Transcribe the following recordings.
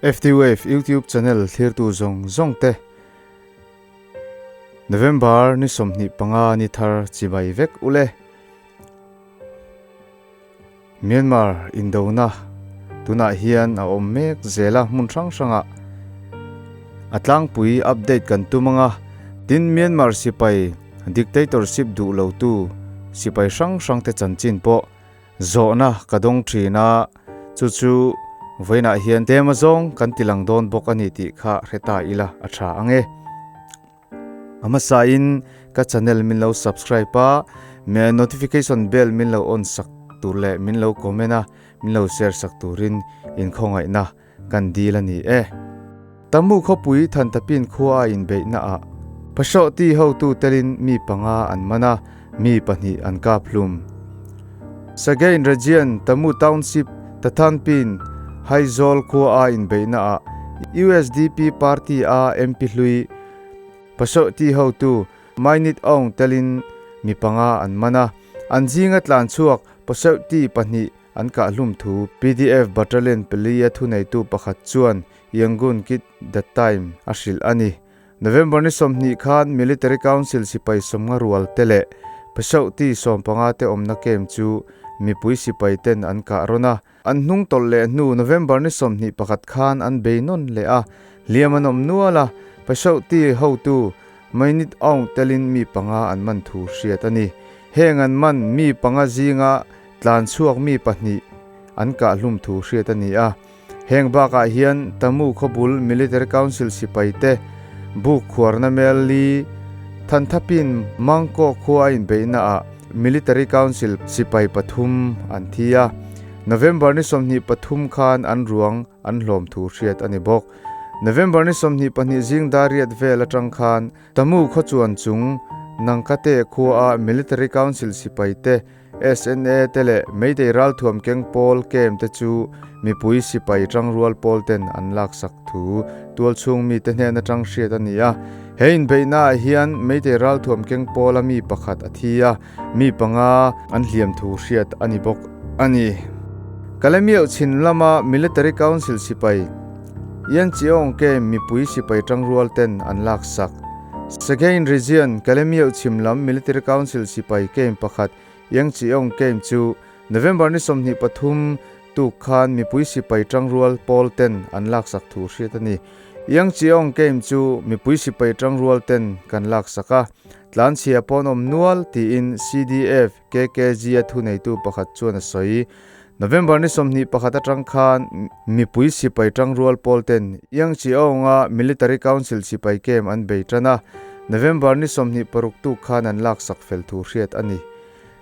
FT Wave YouTube channel thlirtu zawng zawng te November ni 25 ni thar chibai vek ule. Myanmar indona tunah hian a awm mek zela hmun hrang hranga a tlangpui update kan tum anga tin Myanmar sipai dictatorship duh lo tu sipai hrang hrang te chanchin pawh zawhna ka dawng thin a chu chu vawiinah hian tlem azawng kan ti lang dawn bawk a ni tih kha hre ta ila a tha ang e. A hmasain ka channel min lo subscribe a, notification bell min lo on sak tur leh min lo comment a, min lo share sak turin inkhawngaihna kan dil a ni e. Tamu khawpui Thantapin khua a inbeihna ah Phasawhti hotu telin mi panga an man a, mi pahnih an kap hlum. Sagain Region Tamu Township Tathanpin Haizawl khua a inbeihna ah USDP party a MP hlui Phasawhti hotu Mainit Aung telin mi panga an man a, an zinga tlan chhuak Phasawhti pahnih An kahhlum thu pdf Battalion pali a thuneitu pakhat chuan Yangon Kit The Time a hrilh a ni. November ni 20 khan Military Council sipai sawmnga rual te leh Phasauhti 15 te awmna camp chu mipui sipai ten an kah rawn a. An hnung tawlh leh hnu November ni 21 khan an bei nawn leh a, hliam an awm nual a, Phasauhti hotu Mainit Aung telin mi panga an man thu hriat a ni. Heng an man mi panga zinga tlan chhuak mi pahnih an kahhlum thu hriat a ni a. Heng bakah hian Tamu khawbul Military Council sipai te buk khuarna mel li Thanthapin Mangkaw khua a inbeihna ah Military Council sipai pathum an thi a. November ni 23 khan an ruang an hlawm thu hriat a ni bawk. November ni 22 zing dar riat vel atang khan Tamu khaw chuan chung Nangkate khua a Military Council sipai te SNA te leh Meitei ralthuam keng pawl kem te chu mipui sipai tangrual pawl ten an laksak thu tualchhung mite hnen atang hriat a ni a. He inbeihna ah hian Meitei ralthuam keng pawl a mi pakhat a thi a, mi panga an hliam thu hriat a ni bawk a ni. Kalemiauh chhin lama Military Council sipai Yanchiong kem mipui sipai tangrual ten an laksak. Sagain Region, Kalemiauh chhim lam Military Council sipai camp pakhat Yangchiong camp chu November ni 23 tuk khan mipui sipai tangrual pawl ten an laksak thu hriat a ni. Yangchiong camp chu mipui sipai tangrual ten kan laksak a, tlanchhia pawn awm nual tiin CDF KKG a thuneitu pakhat chuan a sawi. November ni 21 atang khan mipui sipai tangrual pawl ten Yangchiong-a Military Council sipai camp an bei tan a, November ni 26 tuk khan an laksak fel thu hriat a ni.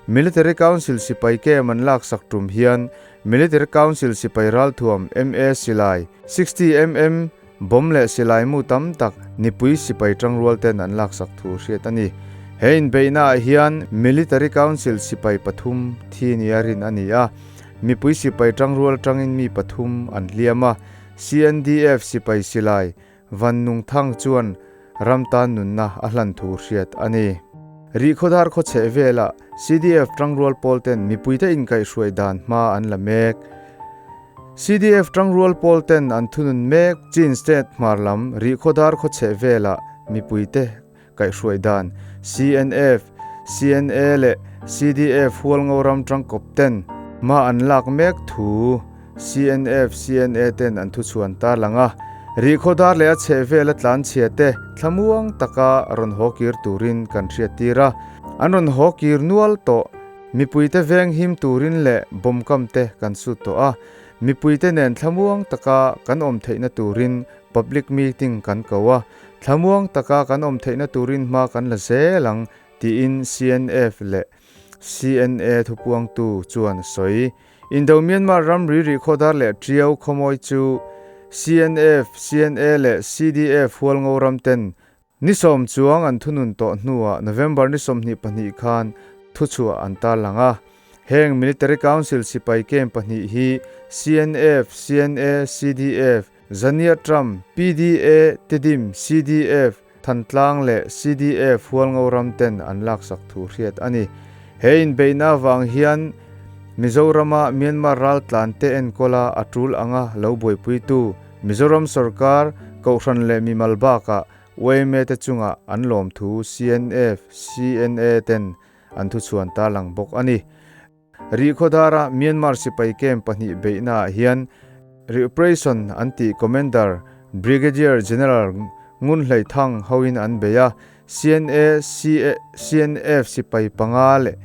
Military Council sipai camp an laksak tum hian Military Council sipai ralthuam MA silai 60mm bomb leh silai mu tam tak nipui sipai tangrual ten an laksak thu hriat a ni. He inbeihna ah hian Military Council sipai pathum thi nia rin a ni a, mipui sipai tangrual tangin mi pathum an hliam a, CNDF sipai silai Van Nung Thang chuan ram tan nunna a hlan thu hriat a ni. Rihkhawdar khaw chheh velah CDF tangrual pawl ten mipuite inkaihhruai dan hma an la mek. CDF tangrual pawl ten an thunun mek Chin State hmar lam Rihkhawdar khaw chheh velah mipuite kaihhruai dan CNF, CNA leh CDF hualngo ram tangkawp ten hma an lak mek thu CNF, CNA ten an thuchhuan tar lang a. Rihkhawdar leh a chheh vela tlanchhia te thlamuang taka rawn haw kir turin kan hriat tir a, an rawn haw kir nual tawh. Mipuite veng him turin leh bawmkam te kan sut tawh a, mipuite nen thlamuang taka kan awm theihna turin public meeting kan ko a, thlamuang taka kan awm theihna turin hma kan la zel ang tiin CNF leh CNA thupuangtu chuan a sawi. Indo-Myanmar ramri rihkhawdar leh Tiau khawmawi chu CNF, CNA leh CDF hualngo ram ten Ni sawm chuang an thunun tawh hnuah November ni 22 khan thuchhuah an tarlang a. Heng Military Council sipai camp pahnih hi CNF, CNA, CDF, Zania Trump, PDA, Tedim, CDF, Thantlang leh CDF Hualngo ram ten an laksak thu hriat a ni. He inbeihna avang hian Mizorama Myanmar raltlan te enkawla a tul anga lo buaipuitu. Mizoram sorkar, Kohhran leh mimal bakah yma te chungah an lawmthu CNF, CNA ten an thuchhuan tarlang bawk a ni. Rihkhawdara Myanmar sipai camp pahnih beihnaah hian Reoperation an tih Commander Brigadier General Ngun Hlei Thang hoin an bei a, CNA, CNF sipai panga leh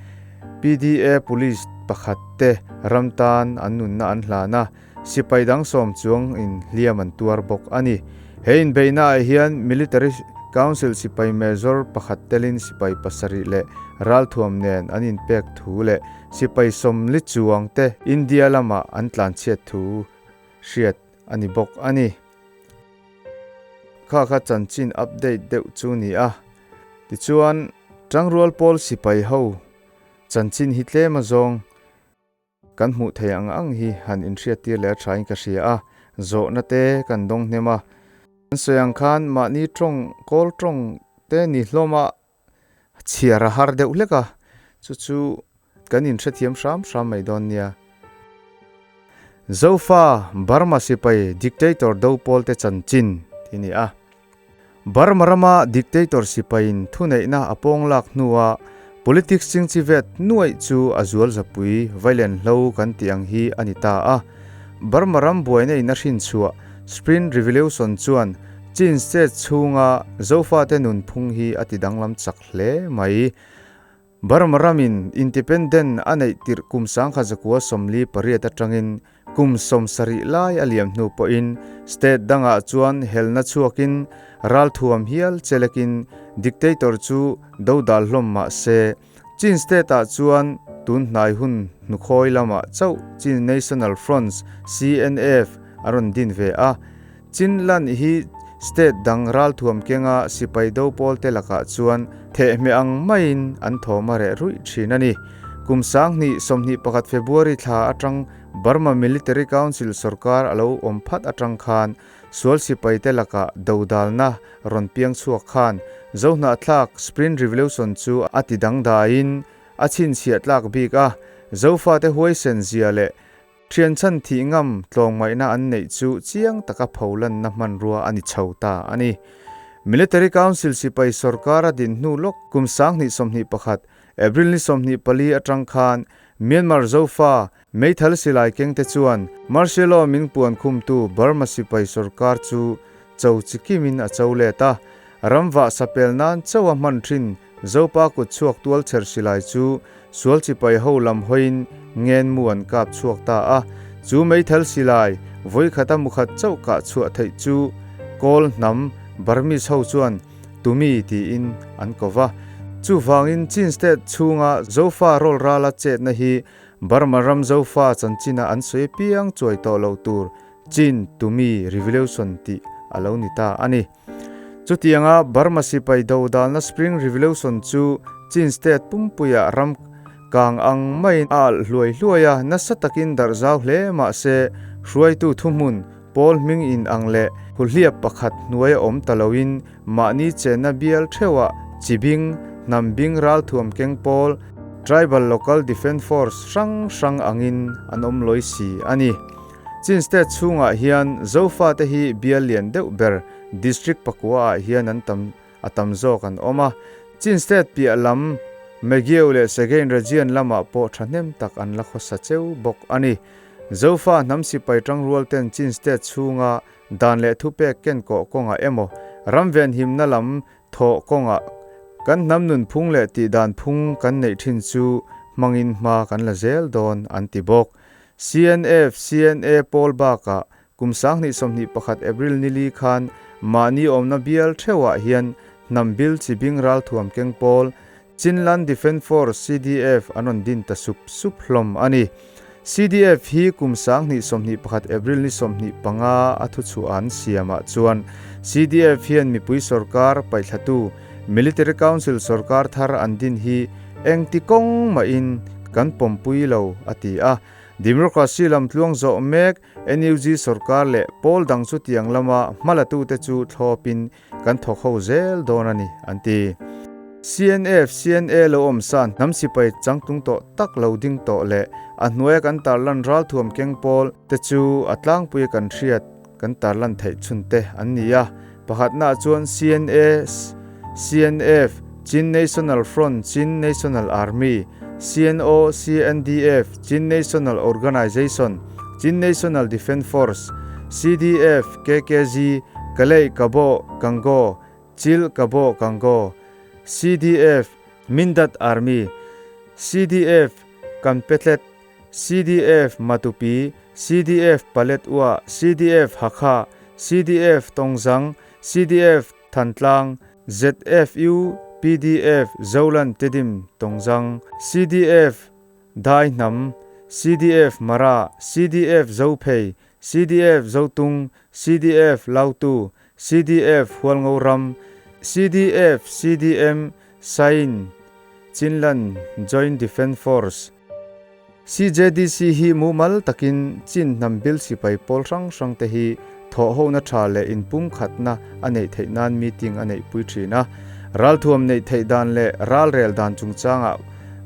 PDA Police pakhat te ram tan an nunna an hlan a, sipai dang sawm chuang in hliam an tuar bawk a ni. He inbeihnaah hian Military Council sipai Major pakhat telin sipai pasarih leh ralthuam nen an inpek thu leh sipai sawmli chuang te India lamah an tlanchhiat thu hriat a ni bawk a ni. Kha kha chanchin update deuh chu ni a. Tichuan, Tangrual pawl sipai ho chanchin hi tlem azawng kan hmuh theih ang ang hi han inhriattir leh a thain ka hria a, zawhna te kan dawng hnem a. Kan sawi ang khan mahni tawng, kawl tawng te ni hlawm a chhiar a har deuh hlek a, chu chu kan inhrethiam hram hram mai dawn nia. Zofa Burma sipai dictator do pawl te chanchin ti ni a. Burma rama dictator sipaiin thuneihna a pawng lak hnua politics chingchi vet nuaih chu a zual zapui vailen hlo kan tih ang hi a ni ta a. Burma ram buaina in a hrinchhuah Spring Revolution chuan Chin State chhunga Zofate nunphung hi a tidanglam chak hle mai. Burma ramin independent a neih tirh kum 1948 atangin kum 70 lai a liam hnu pawhin state dangah chuan helna chhuakin ralthuam hial chelekin dictator chu do dal hlawm mah se Chin state-ah chuan tun hnai hun hnukhawi lamah chauh Chin National Fronts, CNF, a rawn din ve a. Chinland hi state dang ralthuam kenga sipai do pawlte lakah chuan thehhmeh ang maiin an thawm a reh ruih thin a ni. Kum 2021 February thla atang Burma Military Council sorkar a lo awm phat atang khan sual sipaite lakah dodalna rawn piang chhuak khan Zohnahthlak Spring Revolution chu a ti dangdaiin a chhinchhiah tlak bik a, Zofate huaisen zia leh Thian chhan thih ngam tlawmngaihna an neih chu chiang taka pholanna hmanrua a ni chho ta a ni. Military Council sipai sorkar a din hnu lawk kum 2021 April ni 24 atang khan Myanmar Zofa Meithal silai kengte chuan Martial Law min puan khumtu Burma sipai sorkar chu cho chi kimin a cho let a, ramvah sapel nan chauh a hman thin Zopa kut chhuak tual chher silai chu sual chipai ho lam hawiin ngen mu an kap chhuak ta a, chu meithal silai vawikhata mukhat chauh kah chhuah theih chu Kawl hnam Burmese ho chuan Tumi tiin an ko va. Chuvangin Chin State chhunga Zofa rawl rala chetna hi Burma ram Zofa chanchina an sawi piang chuai tawh loh tur Chin Tumi Revolution tih a lo ni ta a ni. Chutianga Burma sipai dodalna Spring Revolution chu Chin State pumpuiah ram kang ang maiin a alh hluai hluai a, nasa takin darh zau hle mah se hruaitu thuhmun pawl hming in ang leh huhliap pakhat hnuai a awm ta loin mahni chenna bial theuhah chibing, hnambing ralthuam keng pawl, Tribal Local Defence Force hrang hrang angin an awm lawi si a ni. Chin State chhungah hian Zofate hi bial lian deuh ber District pakua ah hian an tam a tam zawk an awm a. Chin State piah lam Magyo leh Sagaing Region lamah pawh thahnem tak an la khawsa cheu bawk a ni. Zofa hnam sipai tangrual ten Chin State chhunga dan leh thupek ken kawh kawngah emaw ram venhimna lam thawh kawngah kan hnam nunphung leh tihdan phung kan neih thin chu hmangin hma kan la zel dawn an ti bawk. CNF, CNA pawl bakah kum 2021 April nili khan mahni awmna bial theuhah hian hnam bil chibing ralthuam keng pawl Chinland Defence Force, CDF, an rawn din ta sup sup hlawm a ni. CDF hi kum 2021 April ni 25 a thuchhuah an siamah chuan CDF hian mipui sorkar paihthlatu Military Council sorkar thar an din hi engti kawng mahin kan pawmpui lo a ti a. Democracy lam tluang zawh mek NUG sorkar leh pawl dang chutiang lama hmalatute chu thlawpin kan thawk ho zel dawn a ni, an ti. CNF, CNA lo awm san hnam sipai changtlung tawh tak lo ding tawh leh a hnuaia kan tarlan ralthuam keng pawl te chu a tlangpui kan hriat. kan tarlan theih chhun te an ni a. Pakhatnaah chuan CNA, CNF, Chin National Front, Chin National Army, CNO, CNDF, Chin National Organization, Chin National Defence Force, CDF, KKG, Kalay Kabo Kango, Chil Kabo Kango, CDF, Mindat Army, CDF, Kanpetlet, CDF Matupi, CDF Paletwa, CDF Hakha, CDF Tongzang, CDF Thantlang, ZFU, PDF Zolan Tedim Tongzang, CDF Daihnam, CDF Mara, CDF Zophei, CDF Zotung, CDF Lautu, CDF Hualngoram, CDF CDM Sain, Chinland Joint Defence Force. CJDC hi mumal takin Chin hnam bil sipai pawl hrang hrang te hi thawhhona tha leh inpumkhatna a neih theih nan meeting a neih pui thin a. Ralthuam neih theih dan leh ralrel dan chungchangah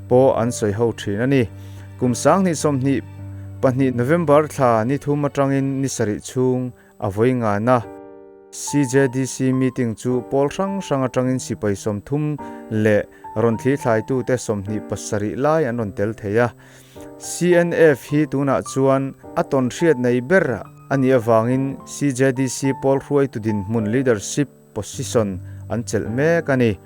pawh an sawi ho thin a ni. Kum 2022 November thla ni thum atangin ni sarih chhung a vawi ngana. CJDC meeting chu pawl hrang hrang atangin sipai 30 leh rawn thli thlaitute 27 lai an rawn tel thei a. CNF hi tunah chuan a tawn hriat nei ber a nih avangin CJDC pawl hruaitu dinhmun leadership position an chelh mek a ni.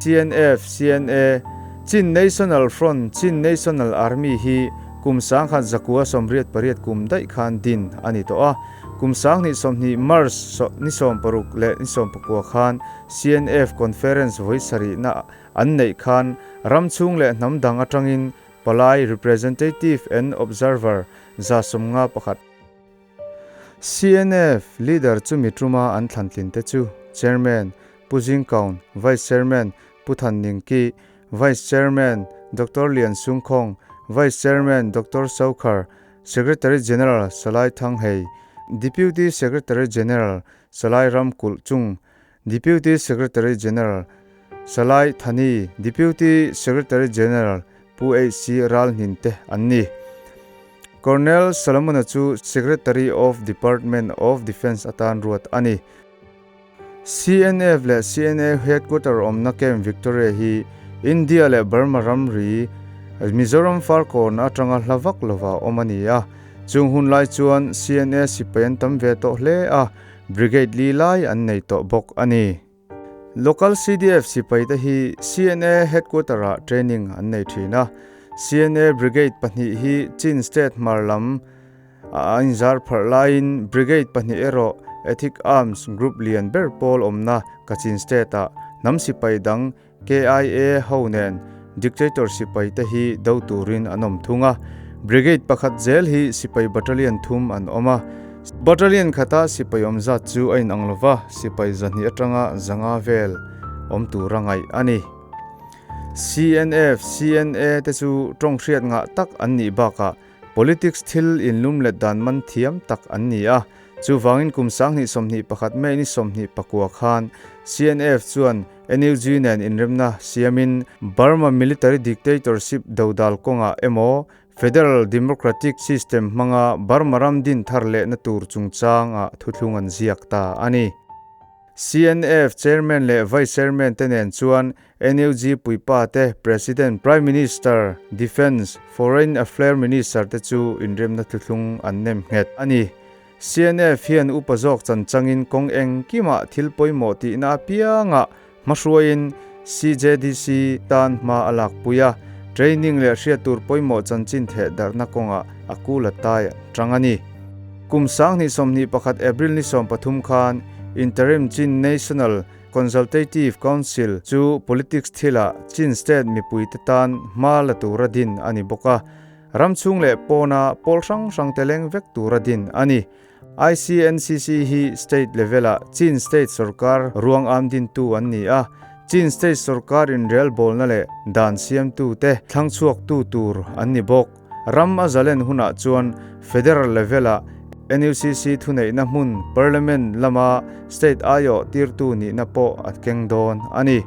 CNF, CNA, Chin National Front, Chin National Army hi kum 1988 kum daih khan din a ni tawh a. Kum 2020 March ni 16 leh ni 19 khan CNF Conference vawi sarihna an neih khan ram chhung leh hnam dang atangin palai representative and observer 151. CNF leader chu mi tuma an thlantlin te chu Chairman Pu Zing Kaun, Vice Chairman Pu Than Ning Ki, Vice Chairman Doctor Lian Sung Khong, Vice Chairman Doctor Sau Khar, Secretary General Salai Thang Hei, Deputy Secretary General Salai Ram Kulh Chung, Deputy Secretary General Salai Thani, Deputy Secretary General Pu HC Ral Hnin te an ni. Colonel Solomon-a chu Secretary of Department of Defence atan ruat a ni. CNF leh CNA headquarter awmna Camp Victoria hi India leh Burma ramri Mizoram Farkawn atanga hla vak lova awm a ni a. Chung hun lai chuan CNA sipai an tam ve tawh hle a, Brigade li lai an nei tawh bawk a ni. Local CDF sipai te hi CNA headquarter ah training an nei thin a. CNA Brigade pahnih hi Chin State hmar lam a inzar pharh laiin Brigade pahnih erawh Ethic Arms Group lian ber pawl awmna Kachin State ah hnam sipai dang KIA ho nen Dictator sipai te hi do turin an awm thung a. Brigade pakhat zel hi sipai battalion thum an awm a. Battalion khata sipai awm zat chu a inang lova, sipai 200 atanga 500 vel awm tura ngaih a ni. CNF, CNA te chu tawng hriat ngah tak an nih bakah politics thil inlum let dan man thiam tak an ni a. Chuvangin kum 2021 May ni 29 khan CNF chuan NUG nen inremna siamin Burma military dictatorship dodal kawngah emaw Federal Democratic System hmanga Burma ram din thar lehna tur chungchangah thuthlung an ziak ta a ni. CNF Chairman leh Vice Chairman te nen chuan NUG puipa te President, Prime Minister, Defence, Foreign Affair Minister te chu inremna thuthlung an nem nghet a ni. CNF hian upa zawk chan changin kawng engkimah thil pawimawh tihna apiangah hmahruaiin CJDC tan hma a lakpui a, training leh hriat tur pawimawh chanchin theh darhna kawngah a kul a tai tang a ni. Kum 2021 April ni 13 khan Interim Chin National Consultative Council chu politics thilah Chin State mipuite tan hma la tura din a ni bawk a. Ram chhung leh pawna pawl hrang hrang te leng vek tura din a ni. ICNCC hi state level-ah Chin State sorkar ruang am dintu an ni a. Chin State sorkar inrel bawlna leh dan siamtu te thlang chhuaktu tur an ni bawk. Ram a zalen hunah chuan federal level-ah NUCC thuneihna hmun parliament lama state aiawh tirtu nihna pawh a keng dawn a ni.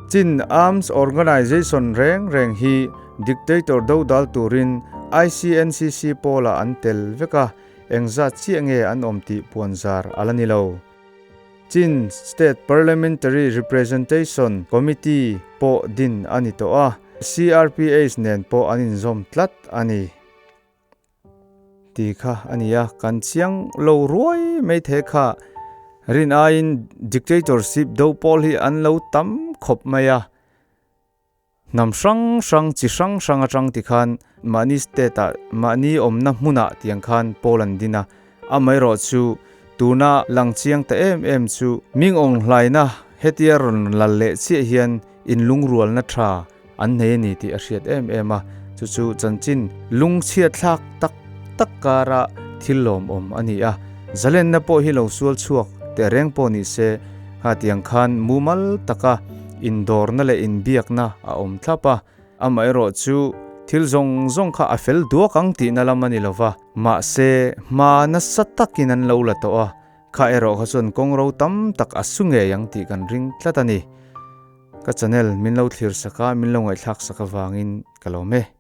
Chin Arms Organisation reng reng hi Dictator dodal turin ICNCC pawlah an tel vek a. Engzat chiah nge an awm tih puanzar a la ni lo. Chin State Parliamentary Representation Committee pawh din a ni tawh a, CRPH nen pawh an inzawm tlat a ni. Ti kha a ni a, kan chiang lo ruai mai the kha. Rin aiin dictatorship do pawl hi an lo tam khawp mai a. Hnam hrang hrang, chi hrang hrang atang ti khan mahni state ah, mahni awmna hmunah tiang khan pawl an din a. Amaherawh chu tuna lang chiang ta em em chu mingawng hlaina hetia rawn lal leh chiah hian inlungrualna tha an nei a ni tih a hriat em em a. Chu chu chanchin lungchhiat thlak tak tak kara thil lawmawm a ni a. Zalenna pawh hi lo sual chhuak teh reng pawh ni se, Khatiang khan mumal taka indawrna leh inbiakna a awm thlap a, amaherawhchu thil zawng zawng kha a fel duak ang tihna lam a ni lo va, mahse hma nasa takin an lo la tawh a, kha erawh kha chuan kawng ro tam tak a su ngei ang tih kan ring tlat a ni. Ka channel min lo thlir sak a, min lo ngaihthlak sak avangin ka lawm e.